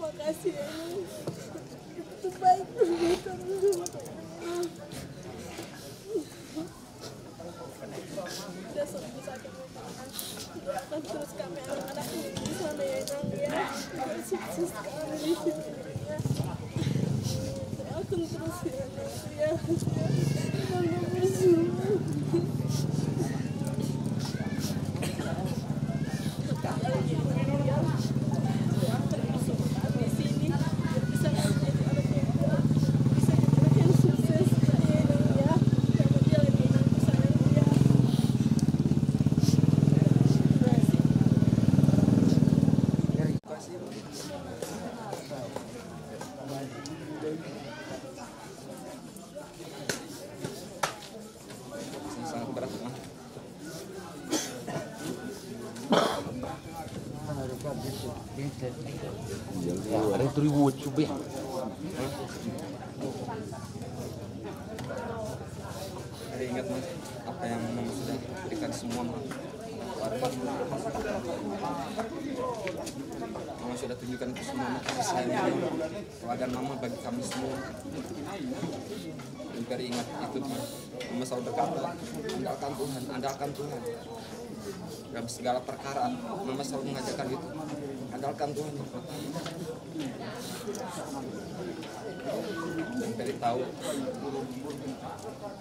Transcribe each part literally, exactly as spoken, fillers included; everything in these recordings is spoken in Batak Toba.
Makasih ya. Itu baik dulu kamu sama teman. Udah sembuh sakit. Doakan terus kami anak-anak ini di sana ya, Inang, ya. Biar sukses kami di sini, ya. Doakan terus ya, Inang, ya. Inang berjuang. Sangat berat, Bang. Ada seribu coba. Ada ingat, Mas, apa yang Mama sudah berikan semua, Mas? Mama sudah tunjukkan ke semua, Mas, kasih sayang Mama, keluarga Mama bagi kami semua. Dan biar ingat itu, Mas. Mama selalu berkata, "Andalkan Tuhan, andalkan Tuhan." Dalam segala perkara, Mama selalu mengajarkan itu. Andalkan Tuhan. Dan dari tahu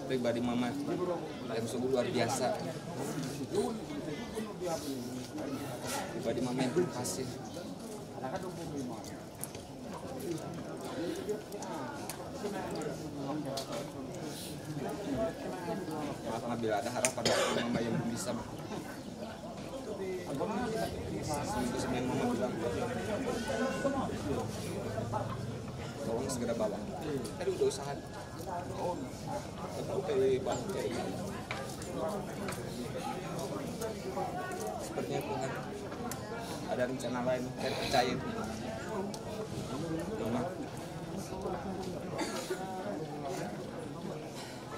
pribadi Mama yang sungguh luar biasa. Pribadi Mama yang penuh kasih. Maaf, Mama, bila ada harapan dari Mama yang belum bisa, Mama. Seminggu sebelum Mama bilang, tolong segera bawa. Tadi udah usaha. Sepertinya Tuhan ada rencana lain. Saya percaya itu. Mama.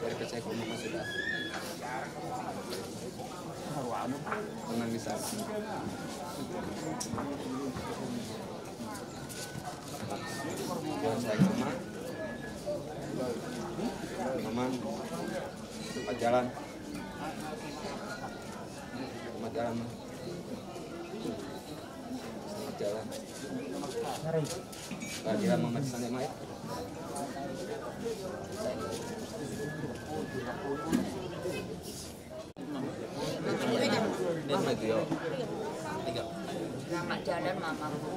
Saya percaya kalau Mama sudah tenang di sana. Tuhan sayang Mama. Mama, selamat jalan. Selamat jalan, Ma. Selamat jalan. Kehadiran Mama di sana, Ma, ya. Selamat jalan, Mamaku.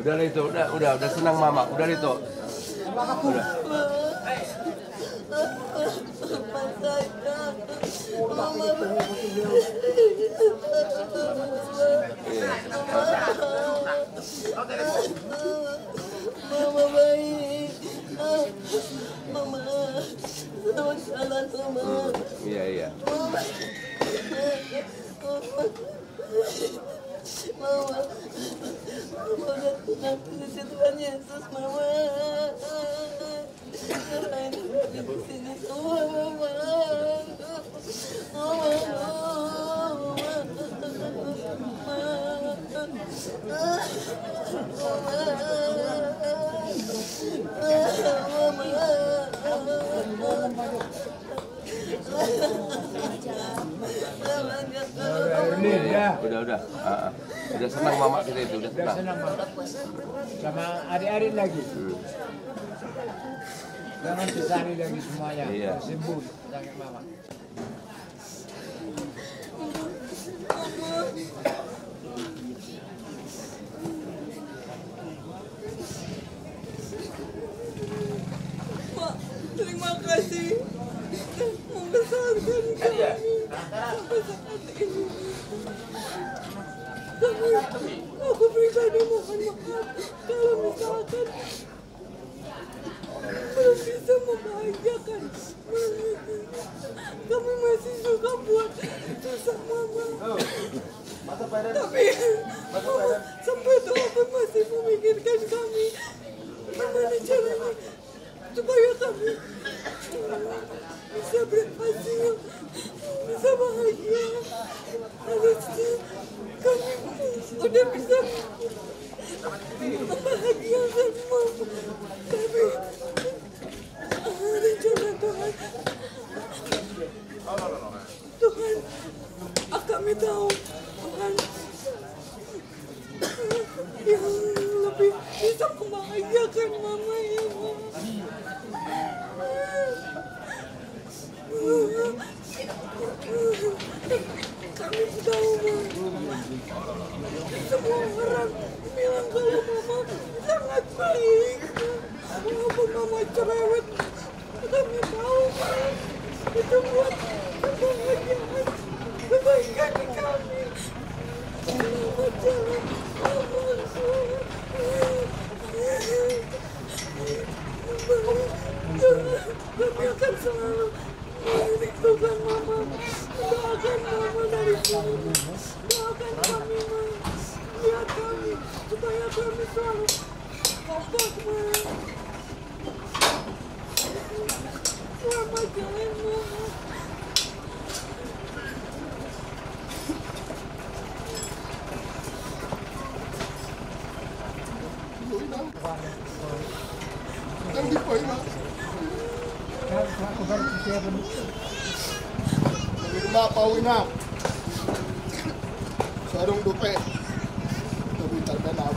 Udah lah itu, udah, udah, udah senang mama, udah lah itu. Udah. Iya. Mama baik. Mama. Selamat jalan, Mama. Iya, iya. Mama. Mama. Mama udah tenang di sisi Tuhan Yesus, Mama. Serahin di sini semua, Mama. Udah, udah. Ah, ah. Udah senang mama kita itu, udah senang. Udah senang, Bang. Sama adik-adik lagi. Hmm. Jangan pisahin lagi semuanya. Iya. Sembuh, sakit mama. Pak, terima kasih membesarkan kami sampai saat ini. Tapi aku pribadi mohon maaf kalau misalkan belum bisa membahagiakan. Kami masih suka buat susah mama. Tapi sampai tua pun masih memikirkan kami. Gimana caranya supaya kami bisa berhasil, bisa bahagia? Harusnya kami udah bisa membahagiakan mama. Tapi rencana Tuhan. Tuhan, kami tahu, Tuhan, yang lebih bisa membahagiakan mama, ya, Ma. Kami tahu, Ma. Semua orang bilang kalau mama sangat baik. Walaupun mama cerewet, kami tahu, Ma. Itu buat kebahagiaan, kebaikan di kami. Selamat jalan, Mama. Kami akan selalu Tuhan, Mama, doakan Mama dari sini. Doakan kami, Ma. Lihat kami, supaya kami selalu kompak, Ma. Selamat jalan, Ma. Sarung dope. Tapi terkenal.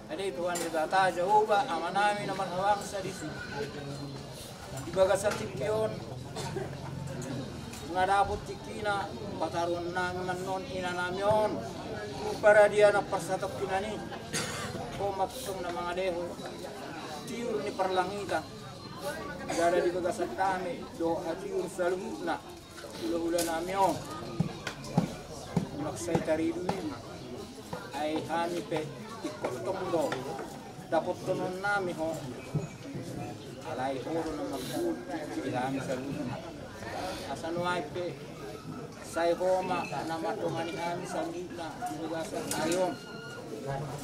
Ate Tuhan Debata Jahowa, Amanami na marhabangsa di surgo, di bagasan tingki on, nga dapot tingkina pataruhonnami annon inanami on tu paradian na parsatongkinan i. Ho ma tongtong na mangalehon tiur ni parlangitan, jala di bagasan dame dohot hatiuron saluhutna hulahulanami on. Maksai taridu i ma, ai hami pe ingkon tong do dapothononnami ho. Alai ho do na manggulut di hami saluhutna. Asa nuaeng pe sai ho ma na mandongani hami saluhutna di bagasan ari on.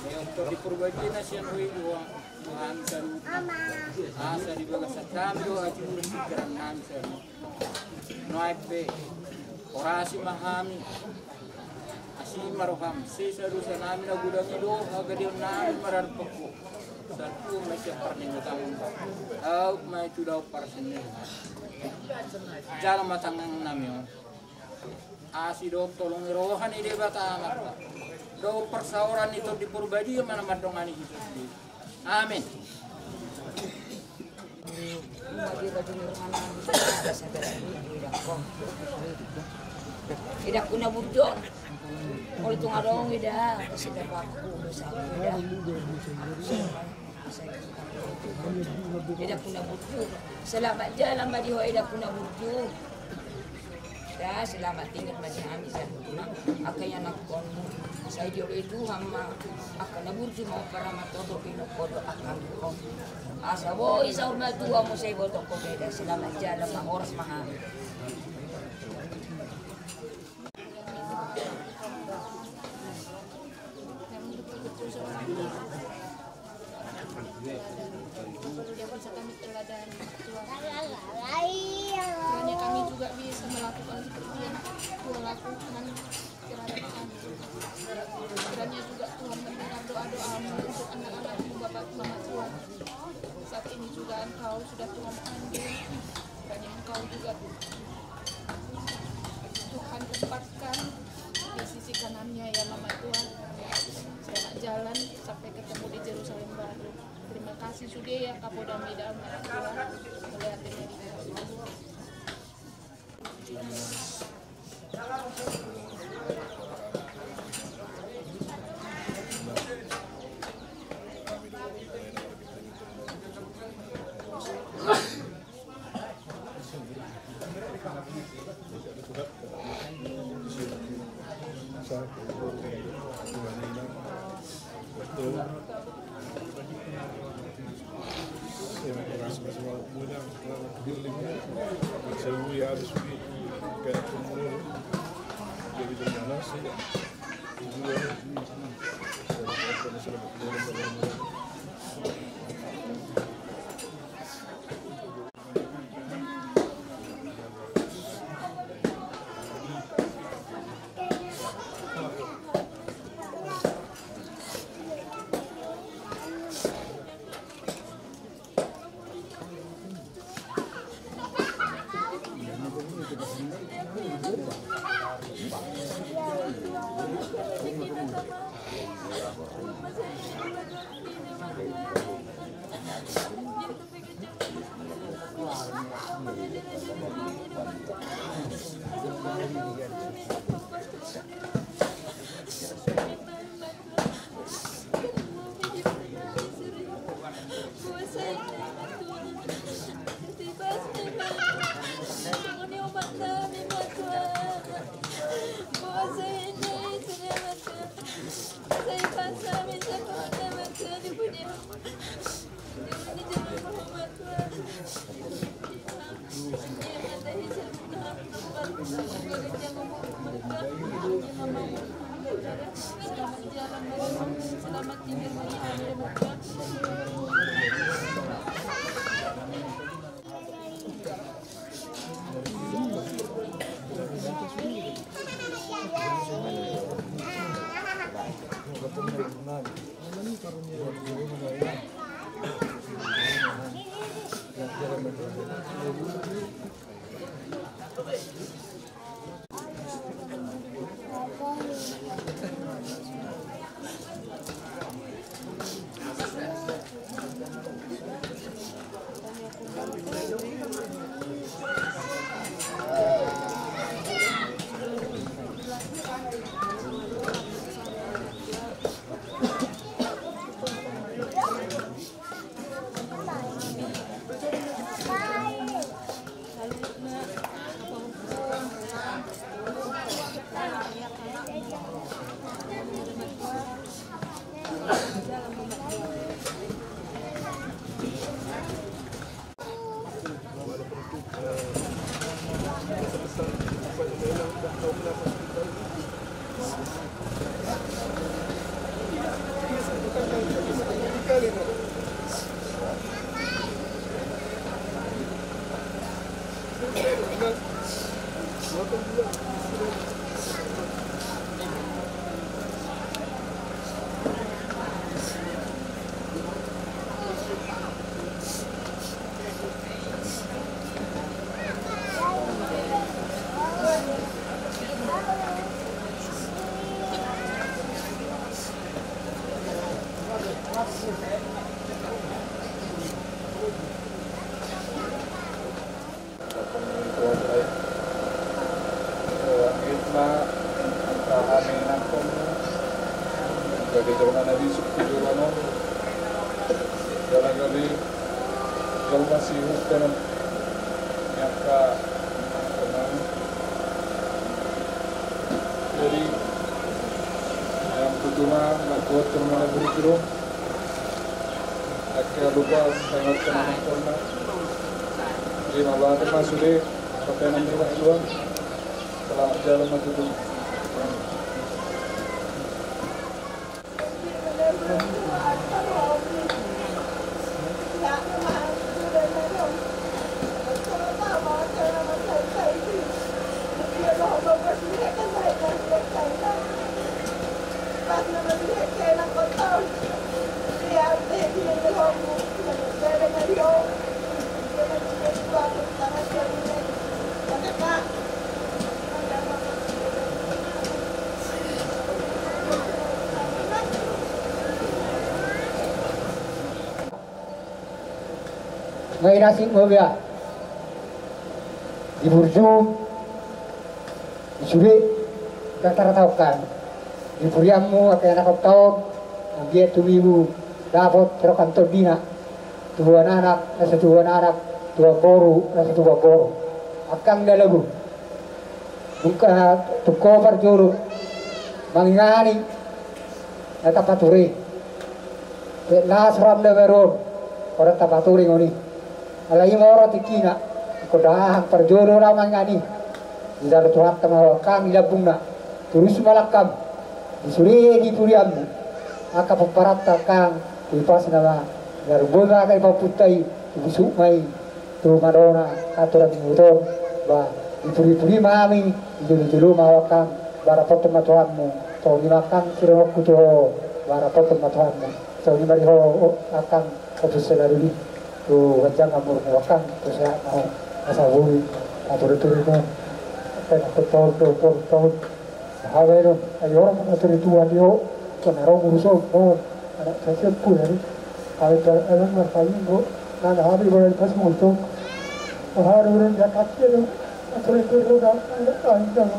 Sai ho do di porbadia na sian ho i do ho hami saluhutna. Asa di bagasan dame dohot hatiuron pingkirannami saluhutna. Nuaeng pe horasi ma hami. Asi ma roham, sesa dosanami na godang i dohot hagadeonnami maradophon ho. Salpu ma i sian parningotanmu. Aut ma i tu dao parsinningotan. Jalo ma tangiangnami on. Asi dohot holong ni roha ni Debata Amanta dohot parsaoran ni Tondi Porbadia ma na mandongani hita. Amen. Edangku na burju on. Molo tung adong eda, kasi dapat aku dosa aku eda. Edangku na burju. Selamat jalan ma di ho edangku na burju. Ya, selamat tinggal ma di hami saluhutna. Angka ianakhonmu. Sai dioloi Tuhan ma angka na burju ma, paramatodo ino kodo angka. Asa boi saur matua muse iboto ho beda. Selamat jalan ma, horas ma hami. Yang betul-betul seorang ibu yang bisa kami teladani, Tuhan. Kiranya kami juga bisa melakukan seperti yang Tuhan lakukan, kiranya kami. Kiranya juga Tuhan mendengar doa-doamu untuk anak-anakmu, Bapak, Mama, Tuhan. Saat ini juga Engkau sudah Tuhan panggil, kiranya Engkau juga Tuhan tempatkan di sisi kanannya, ya, Mama, Tuhan. Selamat jalan sampai ketemu di Jerusalem baru. Terima kasih sudah, ya, kapodam di dalam, Tuhan. Melihat ini. Anggiat ma angka hami na tongon sebagai jolma na bisuk tu joloan on, jala gabe jolma sihupenon ni angka na tongon. Jadi, yang pertama, na kuat tu mana buru-buru. Angka lupa, saya ingat ke nama kona. Jadi, maaf, ada masuk deh, pertanyaan di waktu. Selamat jalan, Mas Tutu. Nga inasik ngo bea di burju, di sude, ndang tartaon hami di purianmu angka anakhonta on. Anggiat tumibu dapot roha ni tondina, tubuan anak na so tubuan anak, tubuan boru na so tubuan boru. Angkang na lagu Tungka, tungko parjolo mangingani na tapature. Pe las ram na baru on, ora tapature ngoni. Alai ima ora tingkina, ingkon dahahang parjolo laho mangingani. Ditaru Tuhanta ma ho angkang di lambungna. Torus ma langkam di sude di purianmu. Angka pomparanta angkang tu ipasna ma. Ditaru boi ma angka i pahompunta i, tu busuk ma i. Tu madona aturan ni huta on, ba, dipuri-puri ma hami, dijolo-jolo ma ho angkang, ba rapothon ma Tuhanmu. Songon i ma angkang sidohononku tu ho, ba rapothon ma Tuhanmu. Songon i ma di ho, o, angkang, ompus sela duli. Tu ganjang umurmu angkang, tu sehat ma ho. Asa boi, aturan-aturan on. Angkang, aturan-aturan on. Aha baenon, ai orang na tere tua di ho, kona ro uruson, no, anak cacian pun, ya, ni. Ai, ta, anak marpaling, no, nana, hami, bola di pas, muto. Aha, ro, ro, dia kaki, ya, no, atau itu, ro, da, ai, da, no.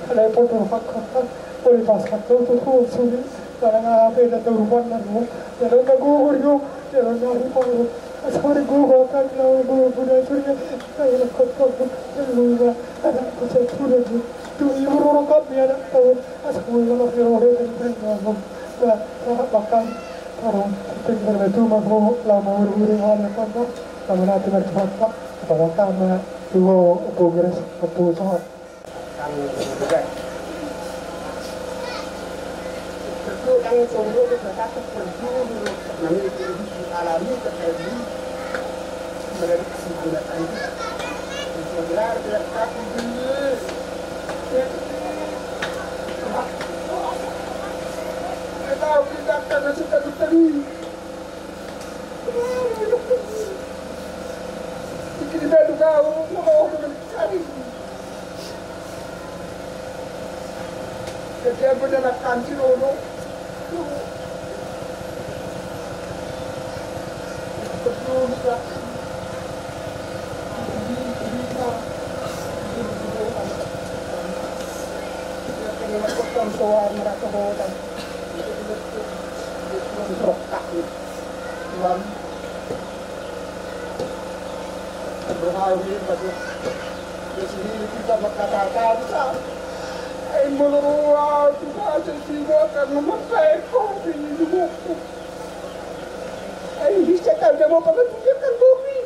Ada yang potong, hak, hak, hak, bola di pas, hak, tuh, tuh, tuh, sini. Nana, nana, apa, da, tuh, rumah, nana, no. Ya, no, nana, gugur, yo. Jala na rupang ro, asa margogo angkang laho, gogo na surga, na ilangkot kamu, na lula, anak kusa pura jo, tu ibu roro kami anak taon, asa mulai malam ni rohe dan perintahmu, na, na makan, tarong, penting bermetu, mako, lama uri-uri, hal yang kanta, lama nanti berkata, apa kata, ma, tu ho, progres, keputusan. Kami sebagai berdoa yang sungguh berkata perjuru memiliki kondisi alami terjadi menjadi kesimpulan anda. Yang gelar tidak tapi dulu. Au pinta angka na suka dutani. Bikin badu kau, mau dengan cari. Jadi aku dah nak kancil ono. Ai bisa tahu dia mau pakai tujuh kan bumi.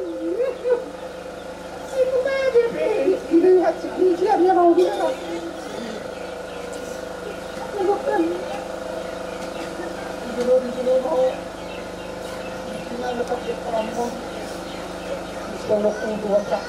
Ai mau ada be ini hati dia yang mau dia. Aku makan. Dulu dulu mau. Kita dapat dia kampung. Kalau kudu apa?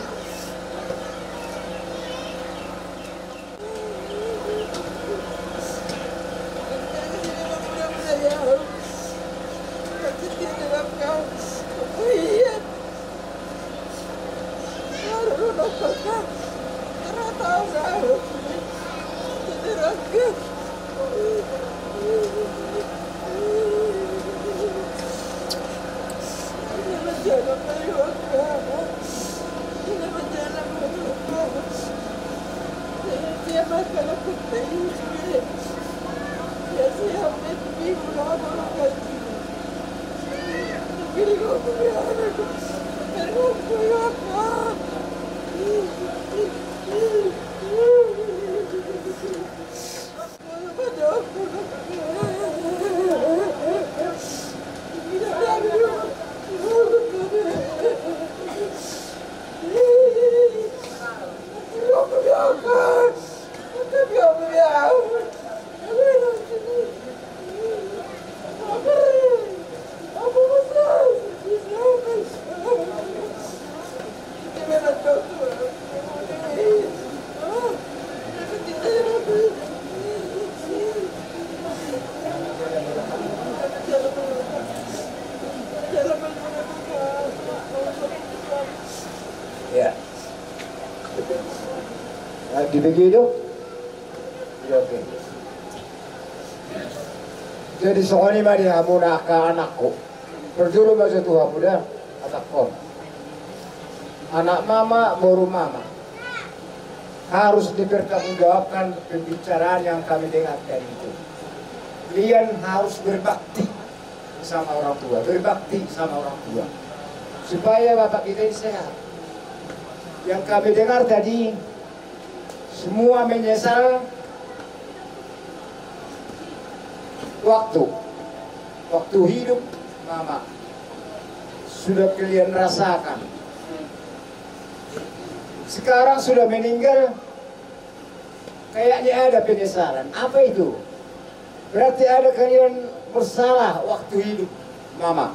Ya. Nah, dibege do. Ya, oke. Jadi songon i ma di hamuna angka anakku. Parjolo ma jo tu hamu da, anakku. Anak mama, boru mama. Harus dipertanggungjawabkan pembicaraan yang kami dengar tadi itu. Kalian harus berbakti sama orang tua, berbakti sama orang tua. Supaya bapak kita ini sehat. Yang kami dengar tadi, semua menyesal waktu, waktu hidup mama. Sudah kalian rasakan. Sekarang sudah meninggal, kayaknya ada penyesalan. Apa itu? Berarti ada kalian bersalah waktu hidup mama.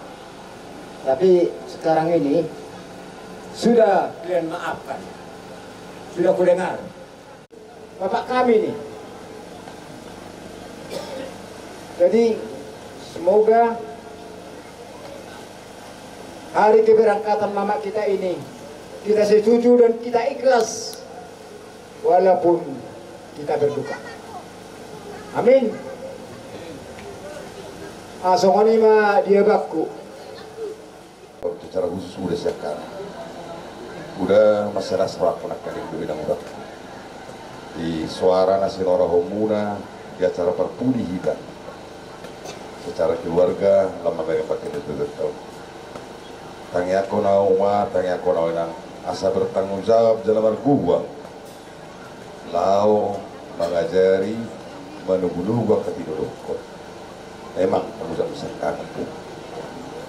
Tapi sekarang ini sudah kalian maafkan. Sudah kudengar. Bapak kami nih. Jadi semoga hari keberangkatan mama kita ini kita setuju dan kita ikhlas. Walaupun kita berduka. Amin. Ah, songon i ma di abangku. Secara khusus uda sian hami. Uda masalah sorak konak kaning doi nang uda. Di soara na sinorahonmuna di acara parpudi hita. Secara keluarga lam mamereng pakai betul-betul. Tangiangkon au ma, tangiangkon au inang, asa bertanggung jawab jala margogo laho mangajari, manogunogu angka tinodokkon. Memang mangusap misalkan tu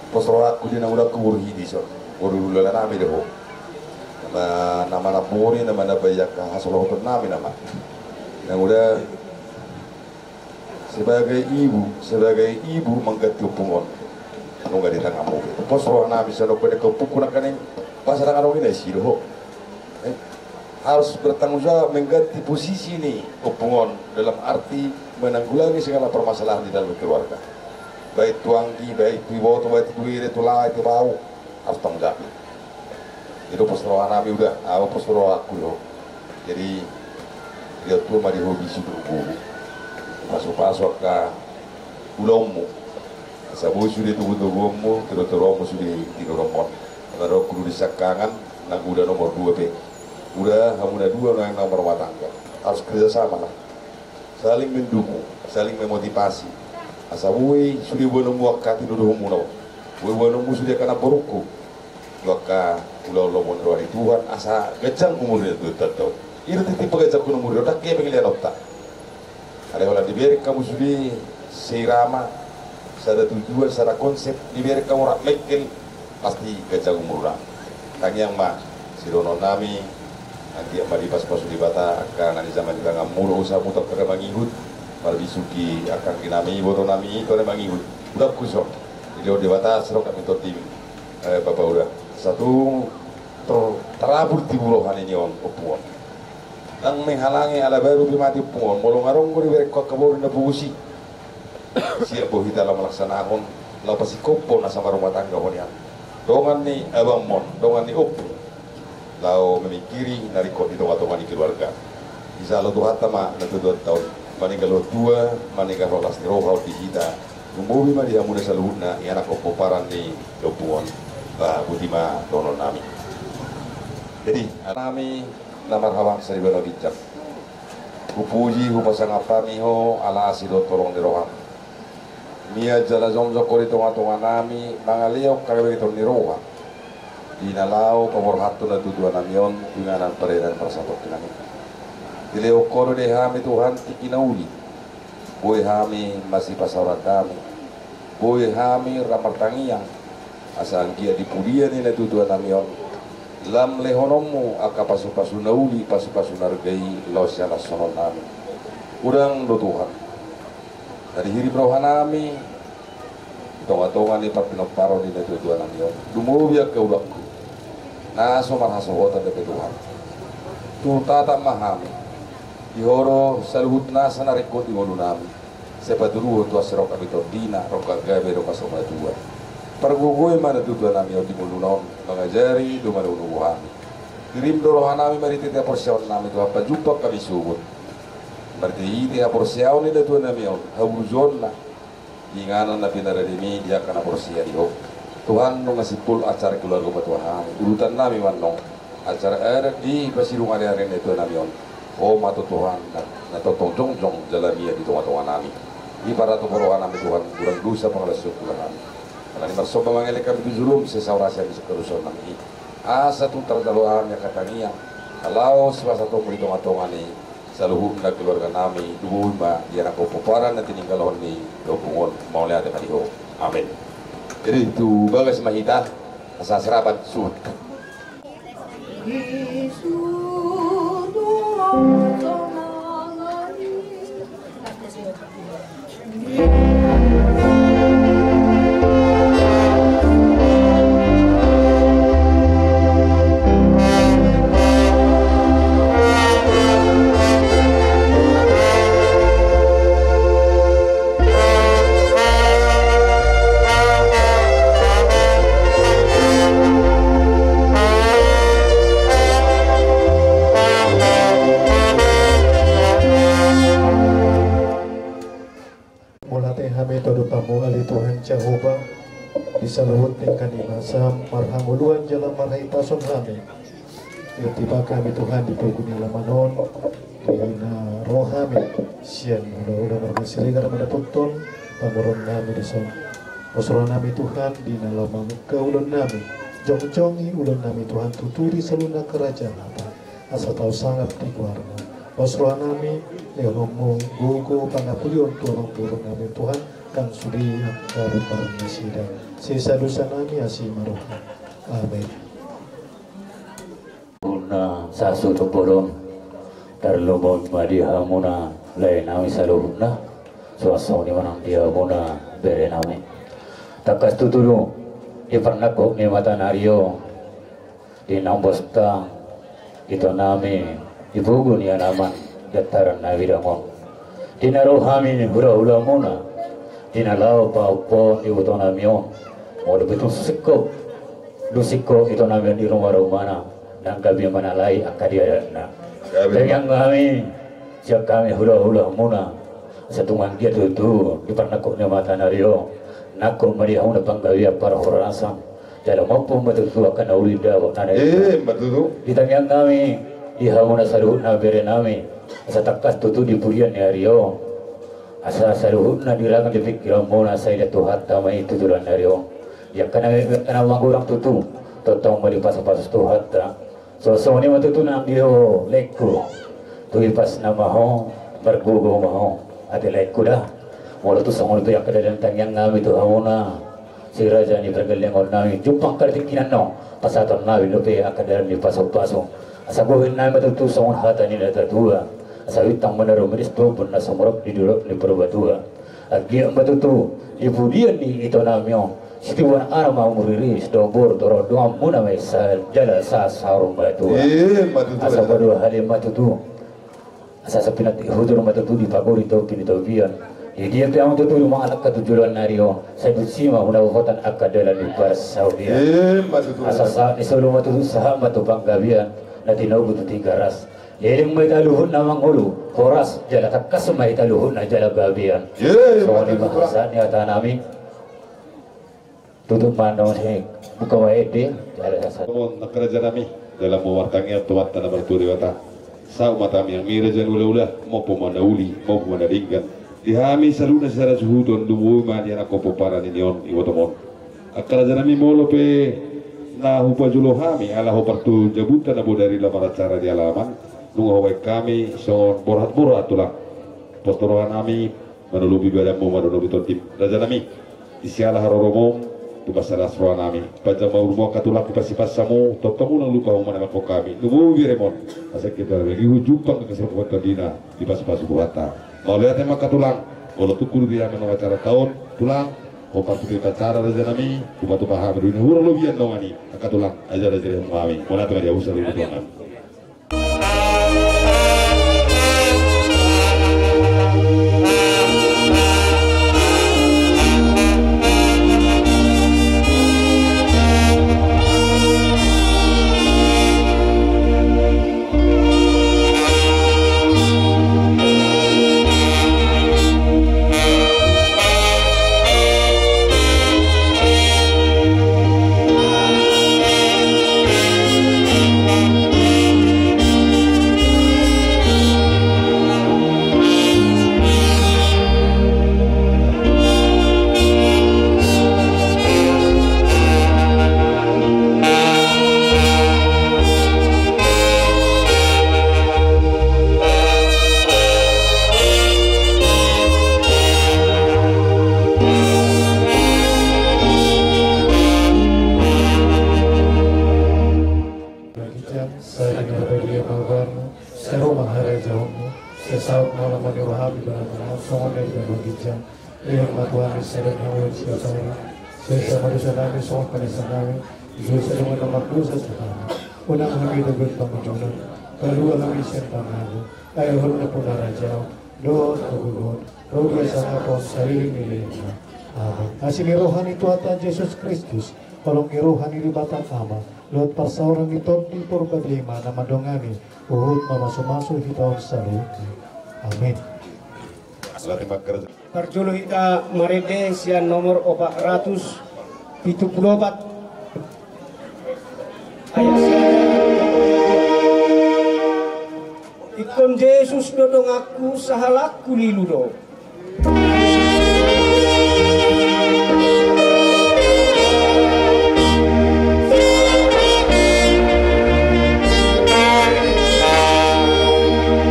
pos rohakku di nang uda kubur hidi son boru dula nami do ho. Nama nama na boni nama na bayak hasolhoton nami nama nang uda. Sebagai ibu, sebagai ibu mangganti ompung on. Nunga di tanganmu. Pos roha nami songon i, ompungku nangkaning pasarangan on i na isi do ho. Eh, harus bertanggung jawab mengganti posisi ni ompung on dalam arti menanggulangi segala permasalahan di dalam keluarga. Baik tu anggi, baik tu iboto, baik tu tuiri, tu lae, tu bau, harus tanggapi. Itu pos roha nami uda, au pos roha aku do. Jadi, dia tu ma di hobi si guru-guru. Pasu-pasu angka ulaonmu. Asa boi sude tubu-tubuonmu, tiru-tiruonmu sude tiruonmu. Karena kudu di sangkangan, nang uda nomor dua pe. Uda, hamu na dua, nang, nang marumah tangga. Harus kerja sama lah. Saling mendukung, saling memotivasi. Asa boi sude boanonmu angka tinuduhonmuna on. Boi boanonmu sude angka namborungku. Tu angka ulaon lomo ni roha ni Tuhan, asa ganjang umurna tu taon-taon. Ira titik paganjanghon umur i, ndang hepeng leanonta. Alai holan dibereng hamu sude seirama, sada tujuan, sada konsep, dibereng hamu rap mengkel, pasti ganjang umurna. Tangiang ma sidohonon nami, anggiat ma dipasu-pasu Debata angka na di jaman ni tanganmu do, usahamu tu angka na mangihut, marbisuk i angka anggi nami, iboto nami, tu na mangihut. Uda, huson dilehon Debata, sirongkap ni tondim, eh, Bapa Uda. Satu ter-, terabur tibu roha ni on, ompung on. Ndang menghalangi ala baru pe mate ompung on, molo nunga adong do dibereng ho angka boru na pogos i. Siap do hita laho malaksanahon, laho pasingkophon asa marumah tangga ho nian. Dongan ni abangmon, dongan ni ompung. Laho memingkiri na ringkot di tonga-tonga ni keluarga. Dijalo Tuhanta ma na tuatua on. Maninggal tua, maninggal horas ni roha on di hita. Lumobi ma di hamu na saluhutna, ianakhon pomparan ni ompung on. Ba, boti ma dohonon nami. Jadi, nami na marhabangsa di banua ginjang. Hupuji, hupasangap hami ho, ala asi dohot holong ni roham. Mian jala jongjong ho di tonga-tonga nami, mangalehon habebeton ni roha. Di na laho paborhathon na tuatua nami on, tu inganan pardalanan parsatongkinan i. Dilehon ho do di hami Tuhan, tingki na uli. Boi hami masipasaoran dame. Boi hami rap martangiang. Asa anggiat di pudian ni na tuatua nami on. Lam lehononmu angka pasu-pasu na uli, pasu-pasu na arga i laho sihalashononnami. Godang do Tuhan. Na dihirim roha nami. Di tonga-tonga ni parpinomparon ni na tuatua nami on. Lumobi angka ulaonku. Na so marhasohotan dope Tuhan. Tu tatap ma hami. Di ho do saluhut nasa na ringkot di ngolu nami. Sai patuduhon tu asi rongkap ni tondina, rongkap gabe, rongkap saur matua. Pargogoi ma na tuatua nami on di ngoluna on, mangajari, do manogunogu hami. Dirim do roha nami marhite haporseaon nami Tuhan, pajumpang hami sogot. Marhite haporseaon ni na tuatua nami on, haburjuonna. Di inganan na pinarade mi di angka na porsea di ho. Tuhan, nunga simpul acara keluarga patua hami. Urutan nami ma annon. Acara adat di pasidung ari-ari ni na tuatua nami on. Ho ma tu Tuhan na, na tongtong jongjong jala mian di tonga-tonga nami. Di paratupa roha nami Tuhan, godang dosa pangalaosion hula hami. Alani marsomba mangelek hami tu jolom, sai saor asi hami sian hadosaon nami i. Asa tung tarjalo hami angka tangiang. Laos pasahatonmu di tonga-tonga ni saluhutna keluarga nami, lumobi ma di anak pomparan na tininggalhon ni ompung on, mauliate ma di ho. Amen. Jadi tu bagas ma hita, asa serapan suhut. Mauliate hami tu adopanmu ale Tuhan Jahowa, di saluhut tingki ni basam, marhangoluan jala marhahipason hami. Dipasahat hami Tuhan di pogu ni alaman on, di na ro hami sian hulahula Marga Siregar mandapothon pamoruon nami dison. Pos roha nami Tuhan, di na laho mamungka ulaon nami, jongjongi ulaon nami Tuhan, tuturi saluhutna karajaan, asa tau sangap di goarmu. Pos roha nami, lehononmu gogo pangapulion tu amangboru nami Tuhan, nang sude angka boru nasida. Sesa dosa nami, asi ma roham. Amen. Sahat tu boru on, tarlumobi ma di hamuna lae nami saluhutna, suang songon i ma nang di hamuna bere nami. Tangkas tutu do, di parnangkok ni mata nari on, di nambos ta ito nami, di pogu ni alaman dataran na bidang on. Di na ro hami hulahulamuna, di na laho pahophop ibotonami on, molo pe tung singkop, dung singkop ibotonami on di rumarumana, nang gabe manalai angka di adatna. Gabe. Tangiang hami, sian hami hulahulamuna, asa tung anggiat tutu di parnangkok ni mata ni ari on, nangkok ma di hamuna panggabean parhorasan, jala mampu ma tutu angka na uli dapot na naeng. Eh, ma tutu. Di tangiang hami, di hamuna saluhutna berenami, asa tangkas tutu di pudian ni ari on, asa saluhutna di ragam ni pingkiranmuna, sai dapot Tuhanta ma i tu joloan ni ari on. Di angka na, angka na mangurang tutu, tongtong ma dipasupasu Tuhanta. So songon i ma tutu nang di ho laengku. Tu ipasna ma ho, margogo ma ho, ate laengku da. Molo tung songon i pe angka dalan, tangiang hami tu hamuna, si raja ni pargellengonnami, jumpang angka di tingki na annon, pasahatonnami dope angka dalan ni pasupasu. Asa bohinnami ma tutu songon hata ni na tatua: Asa bintang ma na rumiris, tombun na sumorop di dolok ni Purbatua. Anggiat ma tutu di pudian ni ibotonami on, sitiruon ara ma umur riris, dohot boru torop donganmuna ma i, jala sahat saur matua. Eh, ma tutu. Asa paduahali ma tutu, asa, asa pinantik hujur ma tutu di pagori topi ni topian. Di dia pe ahu tutu mangalangka tu joloan ni ari on, sai disi ma hunapotan angka dalan ni parsaulian. Eh, ma tutu. Asa sahat ni solu ma tutu sahat ma tu panggabean, na tinogu tu Tigaras. Leleng ma hita luhutna mangolu, horas jala tangkas ma hita luhutna jala gabean. Ye, songon i ma tutu. Sahat ni hatanami. Tutup ma annon, he, buka ma ende, jala sahat. Songon angka rajanami, dalan ma martangiang tu Amanta na martua Debata. Saut ma tangiangmi raja ni hulahula, mampu ma na uli, mampu ma na denggan. Di hami saluhutna sisada suhuton, lumobi ma di anakkon pomparan ni on, ibotomon. Angka rajanami, molo pe na hupajolo hami ala hombar tu jabunta na bodari laho maracara di alaman, nunga hubaen hami songon borhat-borhat tulang. Pos do rohanami manolopi badanmu, manolopi tondim. Rajanami, di siala haroromum, tu mansai las rohanami. Panjang ma umurmu angka tulang, tu pansipansamu, tongtong unang lupa hamu manamakkon hami. Lumobi beremon, asa hita na bagi hujumpang angka sirap tondina, dipasupasu Tuhanta. Mauliate ma angka tulang, molo tung hudok di acara taon, tulang, hombar tu acara rajanami, hupatupa hami do i na hurang lobian dongan i, angka tulang, ajar-ajari hamu hami. Mauliate ma di hamu saluhutna. Sai ma badia ma goarmu, sai ro ma harajaonmu, sai saut ma lamoni roham di banua tonga on songon na di banua ginjang. Lehon ma tu hami sadari on harajaon sian sadari on. Sesa ma dosanami songon panesanami di dosa ni dongan na mardosa tu hami. Unang hami togihon tu pangunjunan, palua hami sian pangago. Ai Ho do nampuna harajaon dohot hagogoon dohot hasangapon saleleng ni lelengna. Amen. Asi ni roha ni Tuhanta Jesus Kristus, holong ni roha ni Debata Ama, dohot parsaoran ni Tondi Porbadia i ma na mandongani, huhut mamasumasu hita on saluhutna. Amen. Parjolo hita marende sian nomor opat ratus pitu pulu opat. Ayat sada. Ingkon Jesus do donganku, sahalakku lilu do.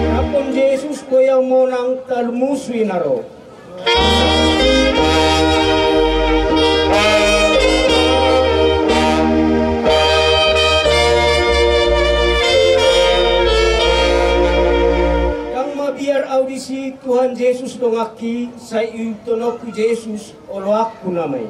Rap dohot Jesus boi ahu monang, talu musu i na ro. Ndang mabiar ahu disi, Tuhan Jesus donganki, sai ihuthononku Jesus, oloanku nama i.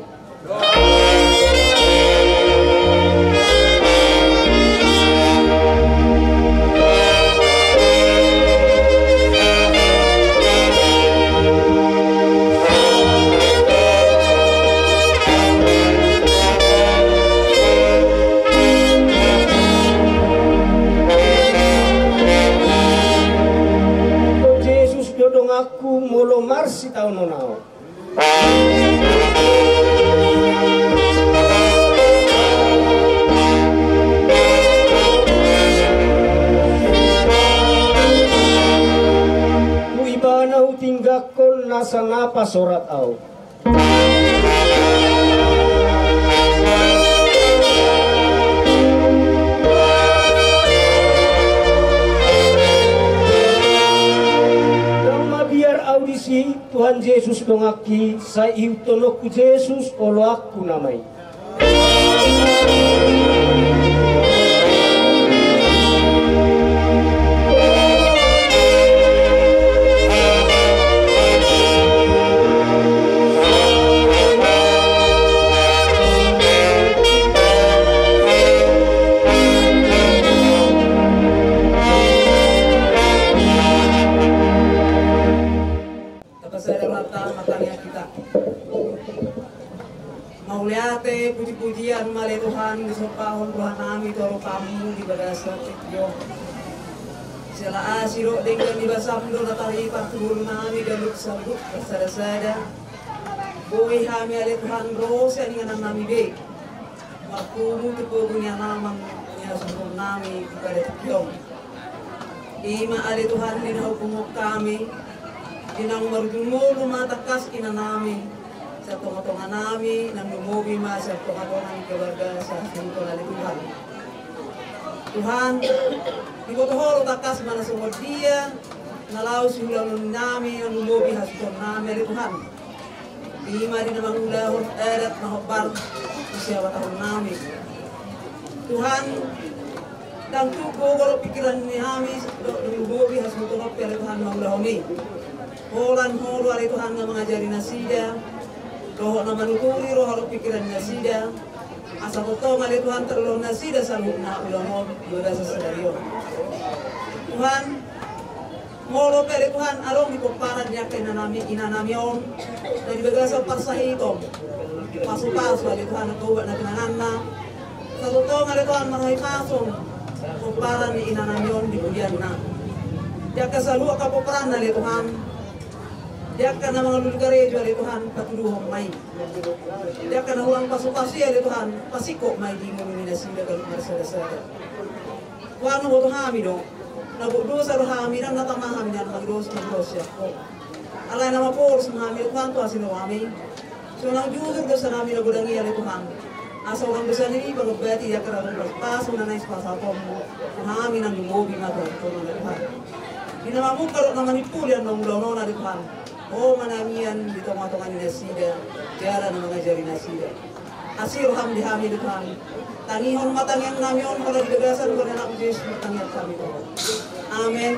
Pasorat au. Ndang mabiar au disi, Tuhan Jesus donganki, sai ihuthononku Jesus oloanku nama i. Tapasada ma hita martangiang hita. Mauliate, puji-pujian ma ale Tuhan, disombahon rohanami tu adopanmu di bagasan tingki on. Jala asi dohot denggan ni basam do na taripar tu ngolunami ganup saluhut marsada-sada. Boi hami ale Tuhan ro sian ingannami be marpungu tu pogu ni alaman ni hasuhutonnami di pada tingki on. I ma ale Tuhan di na hupungu hami, di naung marujung ngolu ma tangkas inanami sian tonga-tonganami, nang lumobi ma sian tonga-tonga ni keluarga sahasuhuton ale Tuhan. Tuhan, diboto Ho do tangkas ma na songon dia na laho siulaonnami, nang lumobi hasuhutonnami ale Tuhan. I ma di na mangulahon adat na hombar di sihabatahonnami. Tuhan, ndang tuk gogo dohot pikiran ni hami, dohot na lumobi hasuhuton on pe ale Tuhan mangulahon i. Holan Ho do ale Tuhan na mangajari nasida, dohot na manuturi roha dohot pikiran ni nasida. Asa tongtong ale Tuhan tarulahon nasida saluhutna ulaon on di bagasan sadari on. Tuhan, molo pe ale Tuhan adong di pomparan ni angka inanami, inanami on na di bagasan parsahiton, pasu-pasu ale Tuhan angka ubat na pinanganna. Asa tongtong ale Tuhan marhapasupasu pomparan ni inanami on di pudianna. Di angka saluhut angka pomparanna ale Tuhan, di angka na mangalului karejo ale Tuhan patuduhon ma i. Di angka na hurang pasu-pasu i ale Tuhan, pasingkop ma i di ngolu ni nasida ganup marsada-sada. Tuhan, huboto hami do na gok dosa do hami, ndang na tama hami nian mangido, mangido sian Ho. Alai na maporus ma hami ale Tuhan tu asi ni rohaM. Sonang jujur dosanami na godang i ale Tuhan. Asa unang dosa nami pangobati di angka na adong pasu-pasu na naeng sipasahatonMu tu hami, nang lumobi ma tu hasuhuton ale Tuhan. Di na mamungka dohot na manimpuli annon ulaon on ale Tuhan, Ho ma na mian di tonga-tonga ni nasida jala na mangajari nasida. Asi rohaM di hami ale Tuhan. Tangihon ma tangiangnami on holan di bagasan goar ni AnakMu Jesus martangiang hami tu Ho. Amen.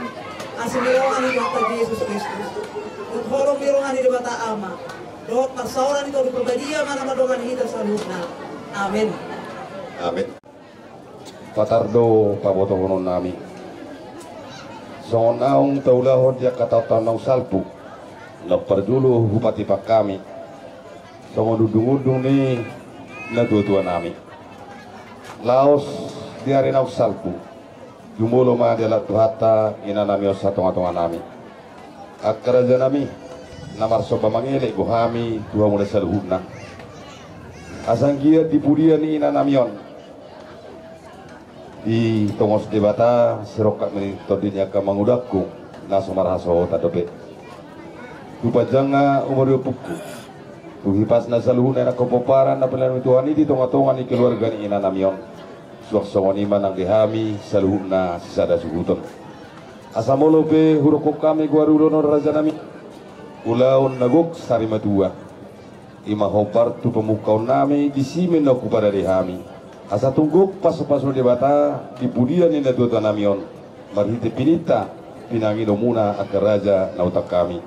Asi ni roha ni Tuhanta Jesus Kristus, dohot holong ni roha ni Debata Ama, dohot parsaoran ni Tondi Parbadia ma na mandongani hita saluhutna. Amen. Amen. Patar do pabotohononnami. Songon naung taulahon di angka taon-taon naung salpu, na parjolo hupatipak hami songon undung-undung ni natua-tuanami. Laos di ari naung salpu, jumolo ma dialap Tuhanta inanami on satonga-tonganami. Angka rajanami, na marsomba mangelek do hami tu hamuna saluhutna. Asa anggiat di pudian ni inanami on ditongos Debata sirongkap ni tondi ni angka mangudangku na so marhasohotan dope. Tu panjangna umur ni ompungku, tu hipasna saluhutna i nangkin pomparan na pinangido ni Tuhan i di tonga-tonga ni keluarga ni inanami on. Suang songon i ma nang di hami saluhutna sisada suhuton. Asa molo pe hudokkon hami goar ulaon on rajanami, ulaon na gok sari matua. I ma hombar tu pamungkaonnami, disi ma naung hupadadei hami. Asa tung gok pasu-pasu ni Debata di pudian ni natua-tuanami on, marhite pininta pinangidomuna angka raja na hutang hami.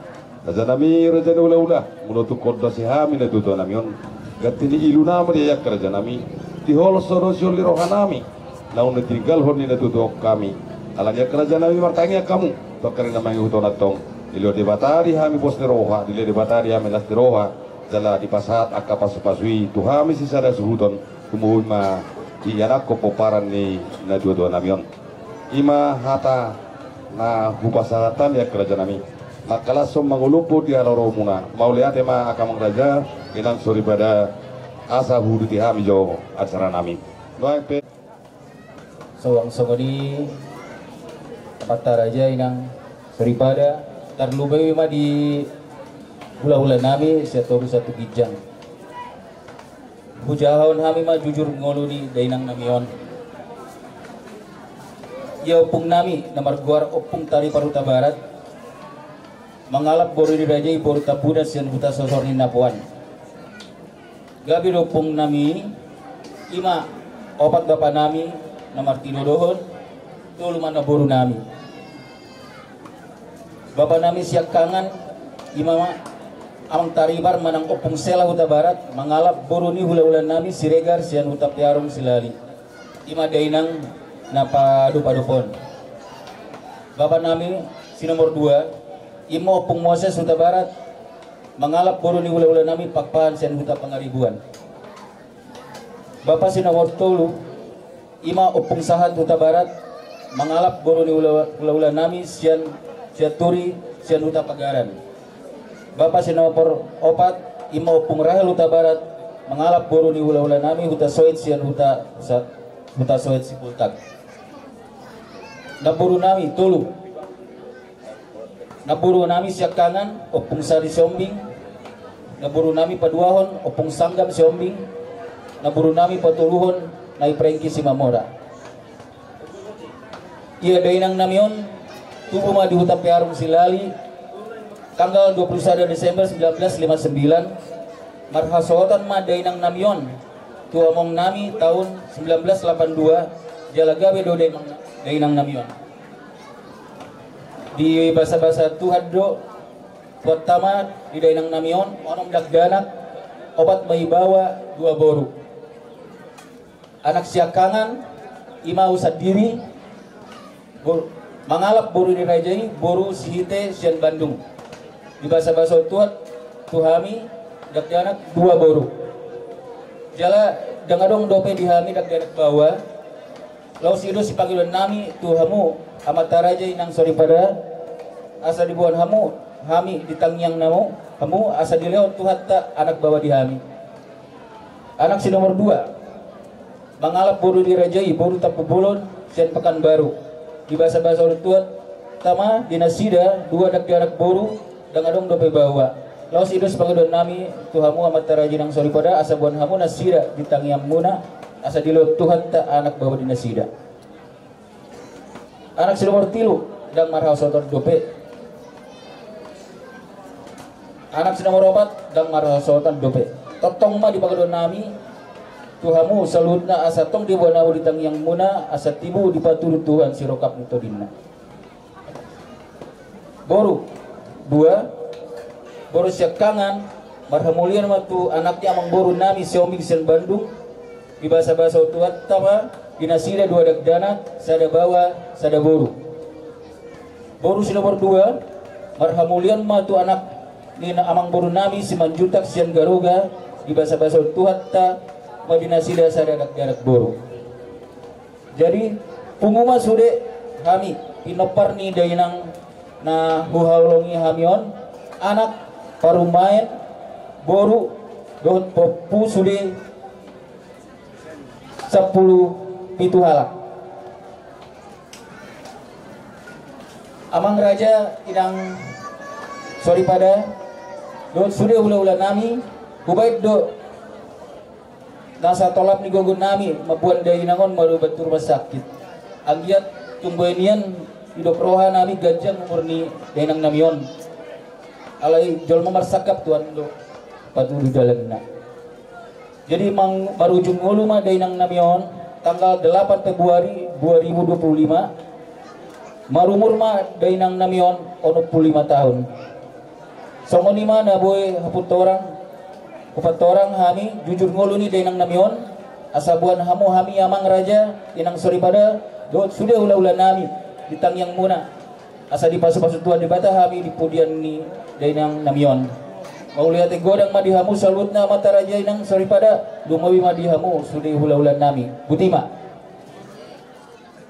Rajanami, raja ni hula-hula, molo tung hondasi hami natua-tuanami on, ganti ni iluna ma di angka rajanami, diholso do sihol ni rohanami naung nitinggalhon ni natua-tua on hami. Alani i angka rajanami, martangiang hamu tu angka na mangihut on antong. Dilehon Debata di hami pos ni roha, dilehon Debata di hami las ni roha, jala dipasahat angka pasu-pasu i tu hami sisada suhuton, tumobi ma dianakhon pomparan ni natua-tuanami on. I ma hata na hupasahat hami angka rajanami. Mangkalashon mangolop di haroromuna. Mauliate ma angka amang raja, inang soripada, asa huuduti hami jo acaranami. Nuaeng pe. Suang songon i, amanta raja, inang soripada, tarlumobi ma di Hulahula nami sian toru satu ginjang. Hujahahon hami ma jujur ngolu ni dainang nami on. Ia ompung nami na margoar Ompung Taripar Hutabarat, mangalap boru ni raja i boru Tambunan sian huta Sosor ni Napuan. Gabe do ompung nami i, ima opat bapa nami na martinodohon, tolu ma na boru nami. Bapa nami siangkangan, ima ma Amang Taripar manang Ompung Sela Hutabarat, mangalap boru ni hulahula nami Siregar sian huta Pearung Silali. Ima dainang na padopadop on. Bapa nami si nomor dua, ima Ompung Moses Hutabarat, mangalap boru ni hulahula nami Pakpahan sian huta Pangaribuan. Bapa si nomor tolu, ima Ompung Sahat Hutabarat, mangalap boru ni hula-, hulahula nami sian, sian Turi sian huta Pagaran. Bapa si nomor opat, ima Ompung Rahel Hutabarat, mangalap boru ni hulahula nami huta Soit sian huta Sa-, huta Soit Sipultak. Na boru nami tolu. Na boru nami siangkangan Ompung Sari Siombing. Na boru nami paduahon Ompung Sanggam Siombing. Na boru nami patoluhon Nai Prengki Simamora. Ia dainang nami on tubu ma di huta Pearung Silali, tanggal dua puluh sada Desember sembilan belas lima sembilan. Marhasohotan ma dainang nami on tu among nami taon sembilan belas delapan dua, jala gabe do dainang, dainang nami on. Di basa-basa Tuhan do, Tuhanta ma di dainang nami on, onom dakdanak, opat ma i baoa, dua boru. Anak siangkangan, ima au sandiri, bor-, mangalap boru ni raja i, boru Sihite sian Bandung. Di basa-basa Tuhan tu hami, dakdanak dua boru. Jala ndang adong dope di hami dakdanak baoa. Laos i do sipangidoan nami tu hamu amanta raja inang soripada, asa diboan hamu hami di tangiang namu, hamu asa dilehon Tuhanta anak baoa di hami. Anak si nomor dua, mangalap boru ni raja i, boru Tampubolon sian Pekanbaru. Di basa-basa Tuhanta ma di nasida dua dakdanak boru, ndang adong dope baoa. Laos i do sipangidoan nami tu hamu amanta raja inang soripada, asa boan hamu nasida di tangiangmuna, asa dilehon Tuhanta anak baoa di nasida. Anak si nomor tilu, ndang marhasohotan dope. Anak si nomor opat, ndang marhasohotan dope. Tongtong ma di pangidoan nami tu hamu saluhutna, asa tong diboan hamu di tangiangmuna, asa tibu dipatudu Tuhan sirongkap ni tondina. Boru dua, boru siangkangan, marhamulian ma tu anak ni amang boru nami Siombing sian Bandung. Di basa-basa Tuhanta ma di nasida dua dakdanak, sada baoa, sada boru. Boru si nomor dua, marhamulian ma tu anak ni amang boru nami Simanjuntak sian Garoga. Di basa-basa Tuhanta ma di nasida sada dakdanak boru. Jadi, pungu ma sude hami, pinompar ni dainang na huhaholongi hami on, anak, parumaen, boru, dohot pahompu sude sampulu pitu halak. Amang raja, inang soripada, dohot sude hulahula nami, hubaen do nasa tolap ni gogo nami mamboan dainang on maroban tu rumah sakit. Anggiat tung boi nian didok roha nami ganjang umur ni dainang nami on. Alai jolma marsangkap, Tuhan do patudu dalanna. Jadi mang-, marujung ngolu ma dainang nami on tanggal delapan Februari dua ribu dua puluh lima. Marumur ma dainang nami on onom pulu lima taon. Songon i ma na boi hupintorang, hupintorang hami jujur ngolu ni dainang nami on, asa boan hamu hami amang raja, inang soripada, dohot sude hulahula nami di tangiangmuna, asa dipasu-pasu Tuhan Debata hami di pudian ni dainang nami on. Mauliate godang ma di hamu saluhutna amanta raja inang soripada, lumobi ma di hamu sude hulahula nami. Botima.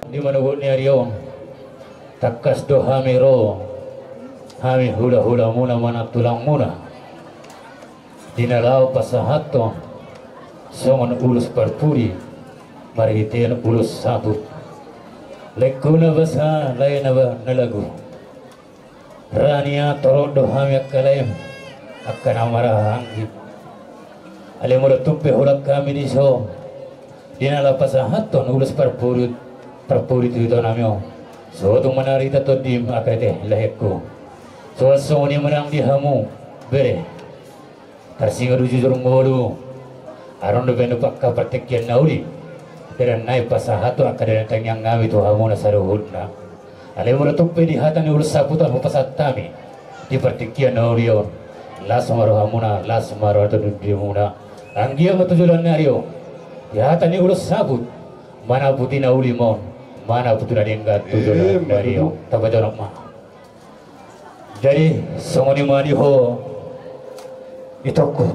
Di manogot ni ari on, tangkas do hami ro, hami hulahulamuna manang tulangmuna, di na laho pasahathon songon ulos parpudi marhitean ulos saput. Lengkuna basa, lae na ba-, na lagu. Ranian torop do hami angka laem, Angka na marhahaanggi, alai molo tung pe holan hami dison di na laho pasahathon ulos parpudi, parpudi tu ito nami on, so tung manarita tondim angka ate laengku. Songon i ma nang di hamu bere, tarsingot tu jujur ngolu. Adong dope nuaeng angka partingkian na uli, dalan nai pasahathon angka dalan tangiang nami tu hamuna saluhutna. Alai molo tung pe di hata ni ulos saput on hupasahat hami di partingkian na uli on, las ma rohamuna, las ma roha ni tondimuna. Anggiat ma tu joloan ni ari on, di hata ni ulos saput, manang puti na uli ma on, manang puti na denggan tu joloan ni ari on. Tapajonok ma. Jadi songon i ma di ho itongku.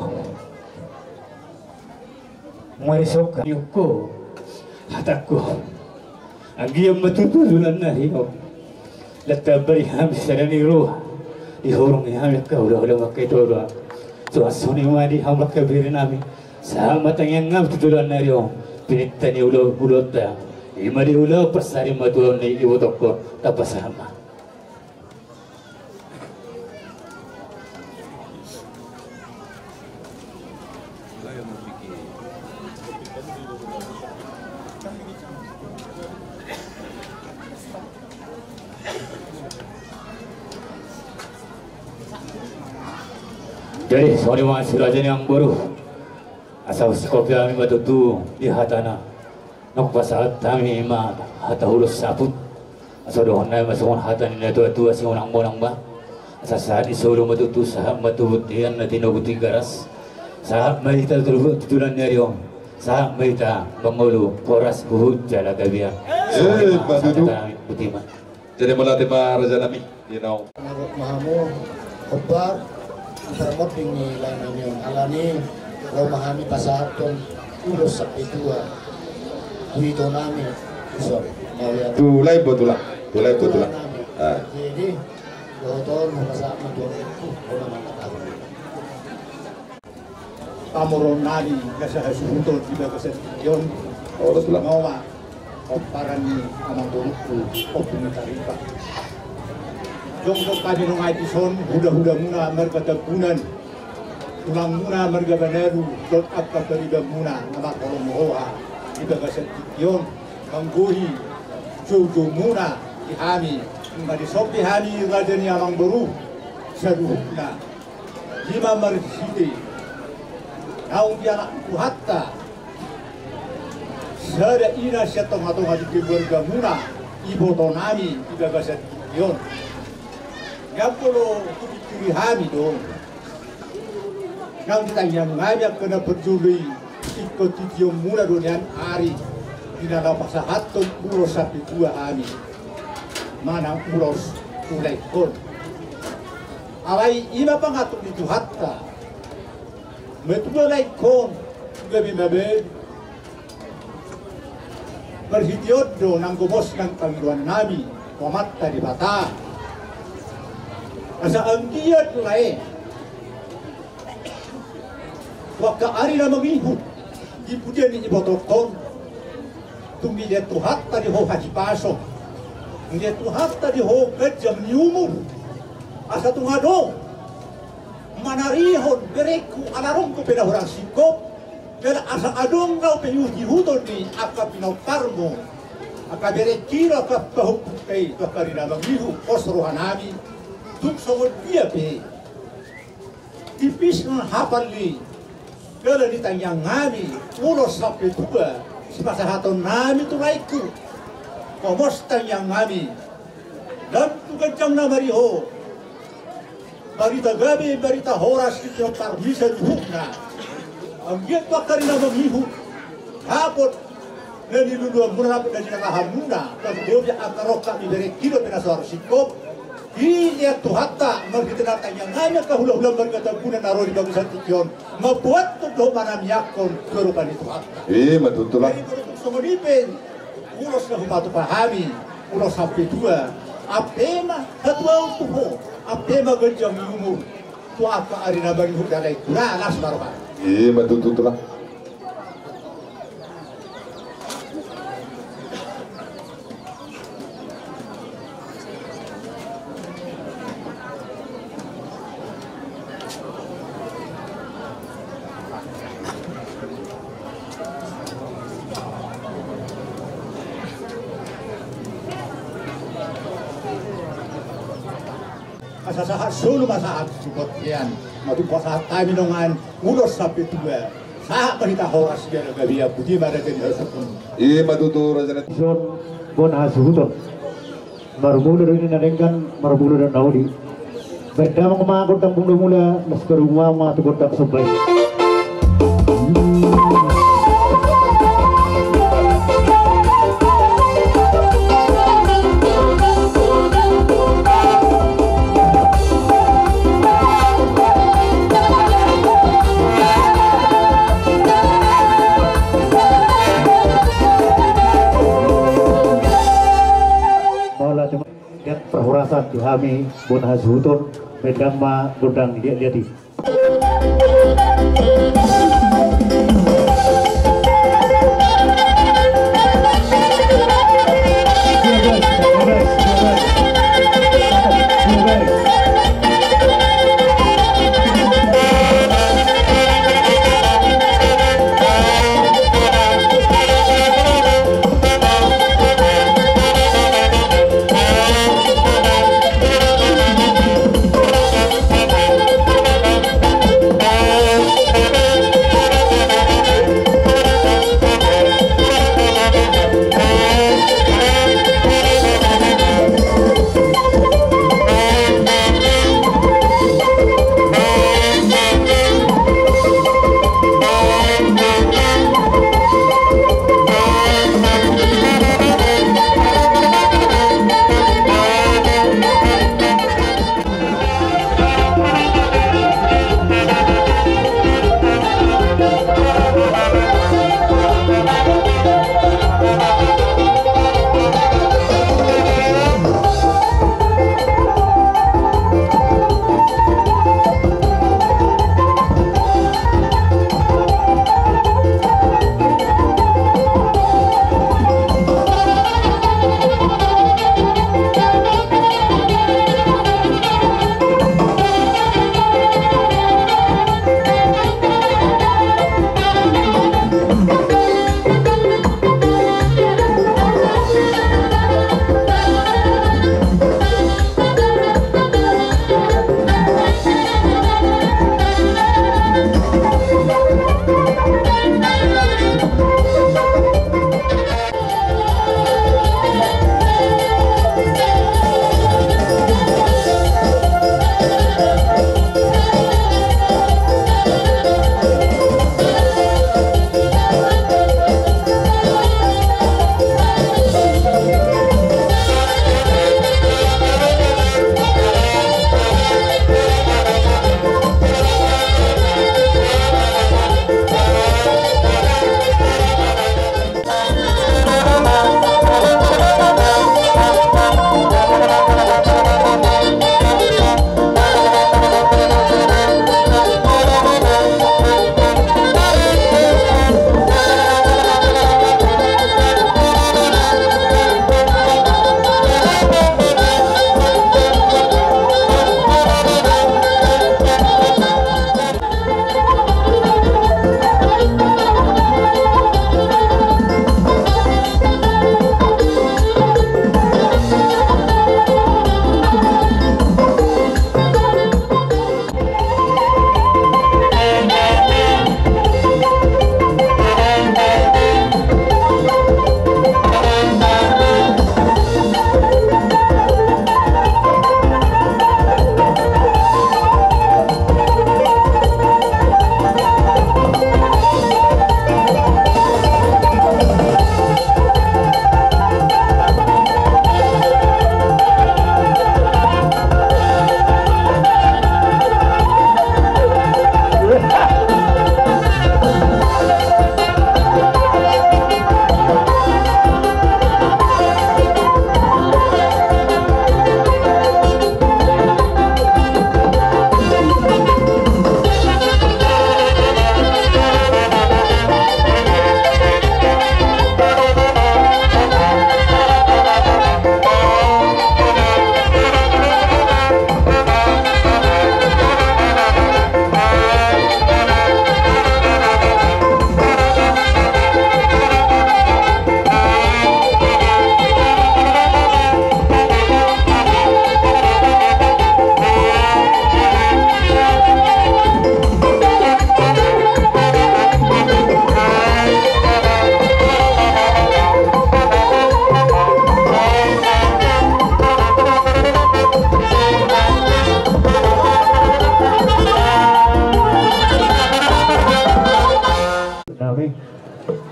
Mari soka niukku hatangku. Anggiat ma tutu joloan ni ari on, lantambari hami sada ni roha, dihorong hami angka hulahula mangketoda. Songon i ma di hamu angka bere nami, sahat ma tangiang nami tu joloan ni ari on. Pinta ni ulaonta i ma di ulaon parsarimatua ni ibotongkon. Tapasahat ma. Jadi songon i ma si raja ni amangboru, asa husingkop hami ma tutu di hatana. Nunga pasahat hami ma hata ulos saput, asa dohonon nami ma songon hata ni natuatua simonangmonang ma. Asa sahat ni solu ma tutu, sahat ma tu bontean na tinogu Tigaras. Sahat ma hita tu joloan ni ari on, sahat ma hita mangolu horas huhut jala gabe. Songon i ma. Jadi mauliate ma raja nami. Mangolu ma hamu, hombar, antar monding ni lae nami on. Alani i ro ma hami pasahathon ulos sampe tua tu ito nami. Sorry. Mauliate. Tu lae, botul lah. Tu lae, botul lah. Jadi dohot on hupasahat ma tu ahu. Pamoruon nami na sahasuhuton di bagasan tingki on. Pamoruon pomparan ni amangborungku Ompu ni Taripa. Jongjong hami nuaeng dison hulahula muna marga Tambunan, tulang muna marga Manalu, dohot angka pariban muna na marholong roha di bagasan tingki on, manggohi joujou muna di hami. Nunga dison pe hami raja ni amangboru saluhutna. I ma marhite naung dialap ni Tuhanta sada ina sian tongatonga ni keluarga muna, iboto nami di bagasan tingki on. Nga molo hupingkiri hami do, naung ditangiang hami angka na parjolo i, ingkon tition muna do nian ari di na laho pasahathon ulos sampe tua hami, manang ulos tu laengkon. Alai i ma pangantuk ni Tuhanta, matua laengkon, gabe mabalu. Marhite on do nang gomos nang pangidoan nami tu Amanta Debata, asa anggiat lae tu angka ari na mangihut di pudian ni ibotongkon, tung dilehon Tuhanta di ho hahipason, dilehon Tuhanta di ho ganjang ni umur, asa tung adong manarihon berengku ala adong dope na hurang singkop, jala asa adong na hupaihut-ihuton ni angka pinomparmu, angka berengki do angka pahompunta i tu angka ari na mangihut. Pos roha nami, tung songon dia pe tipis ma hapal ni, jala ditangiang hami ulos sampe tua sipasahaton nami tu laengku. Gomos tangiang hami, lam tu ganjang na mariho, barita gabe, barita horas di pinompar ni saluhutna. Anggiat tu angka ari na mangihut, dapot na niluluan muna, dapot na nilalahan muna, gabe angka rongkap ni berengki dope na so hurang singkop. Dilehon Tuhanta marhite na tangiang nami angka hulahula marga Tambunan na ro di bagasan tingki on, mamboan dohot manamiangkon tu adopan ni Tuhanta. I ma tutu lah. Jadi molo tung songon i pe ulos na hupatupa hami, ulos sampe tua, ampe ma hatuaon tu ho, ampe ma ganjang ni umur tu angka ari na mangihut. Alai tu na las ma roha. I ma tutu lah. Pasahat solu, pasahat tu bontean, ma tung pasahat hami dongan ulos sampe tua. Sahat ma hita horas jala gabe, botima raja ni hasuhuton. Ima tutu raja ni. Ison bona hasuhuton. Marmula do na denggan, marmula do na uli. Baen damang ma gondang mula-mula, laos parunguan ma tu gondang somba i. Mauliate ma. Parhorasan di hami bona hasuhuton, baen damang ma gondang liat-liat i.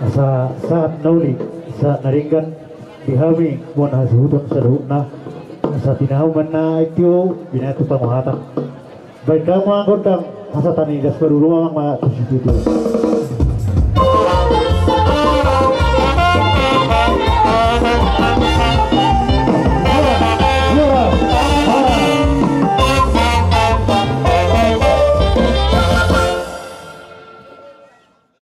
Asa sahat na uli, sahat na denggan di hami, mual hasuhuton saluhutna. Asa tinahu ma na aek tio, binahen tu panguhatan. Baen hamu ma gondang, asa tani das parulung ma tu situtu.